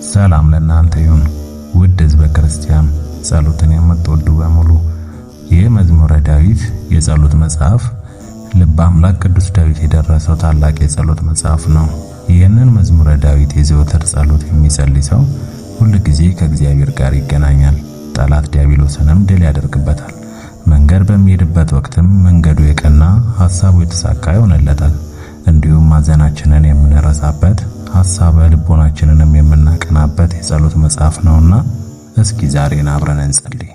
ሰላም ለእናንተ ይሁን ውድ ሕዝበ ክርስቲያን፣ ጸሎትን የምትወዱ በሙሉ። ይህ መዝሙረ ዳዊት የጸሎት መጽሐፍ ልበ አምላክ ቅዱስ ዳዊት የደረሰው ታላቅ የጸሎት መጽሐፍ ነው። ይህንን መዝሙረ ዳዊት የዘወትር ጸሎት የሚጸልይ ሰው ሁል ጊዜ ከእግዚአብሔር ጋር ይገናኛል። ጠላት ዲያብሎስንም ድል ያደርግበታል። መንገድ በሚሄድበት ወቅትም መንገዱ የቀና፣ ሐሳቡ የተሳካ ይሆንለታል። እንዲሁም ሐዘናችንን የምንረሳበት፣ ሐሳበ ልቦናችንንም የምናቀናበት የጸሎት መጽሐፍ ነውና እስኪ ዛሬን አብረን እንጸልይ።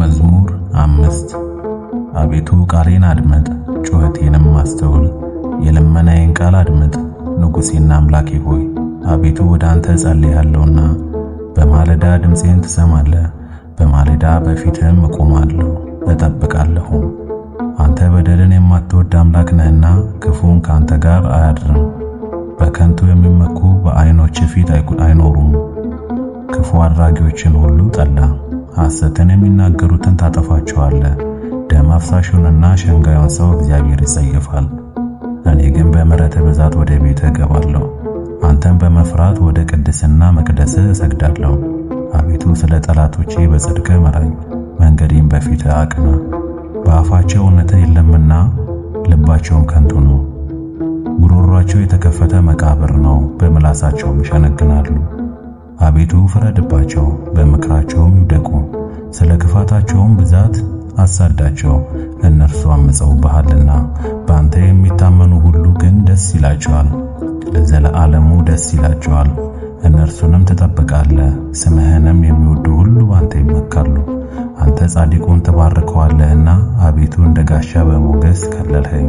መዝሙር 5። አቤቱ ቃሌን አድምጥ፣ ጩኸቴንም አስተውል፣ የልመናዬን ቃል አድምጥ። ንጉሴና አምላኬ ሆይ አቤቱ ወደ አንተ እጸልያለሁና በማለዳ ድምፄን ትሰማለህ። በማለዳ በፊትህም እቆማለሁ እጠብቃለሁም። አንተ በደልን የማትወድ አምላክ ነህና ክፉን ከአንተ ጋር አያድርም። በከንቱ የሚመኩ በዓይኖችህ ፊት አይኖሩም። ክፉ አድራጊዎችን ሁሉ ጠላ፣ ሐሰትን የሚናገሩትን ታጠፋቸዋለህ። ደም አፍሳሹንና ሸንጋዩን ሰው እግዚአብሔር ይጸየፋል። እኔ ግን በምሕረትህ ብዛት ወደ ቤትህ እገባለሁ፣ አንተን በመፍራት ወደ ቅድስና መቅደስህ እሰግዳለሁ። አቤቱ ስለ ጠላቶቼ በጽድቅህ ምራኝ፣ መንገዴን በፊትህ አቅና። በአፋቸው እውነት የለምና ልባቸውም ከንቱ ነው። ጉሮሯቸው የተከፈተ መቃብር ነው፣ በምላሳቸውም ይሸነግናሉ። አቤቱ ፍረድባቸው፣ በምክራቸውም ይውደቁ። ስለ ክፋታቸውም ብዛት አሳዳቸው፣ እነርሱ አምፀውብሃልና። በአንተ የሚታመኑ ሁሉ ግን ደስ ይላቸዋል፣ ለዘለዓለሙ ደስ ይላቸዋል። እነርሱንም ትጠብቃለህ፣ ስምህንም የሚወዱ ሁሉ በአንተ ይመካሉ። አንተ ጻድቁን ትባርከዋለህና አቤቱ እንደ ጋሻ በሞገስ ከለልኸኝ።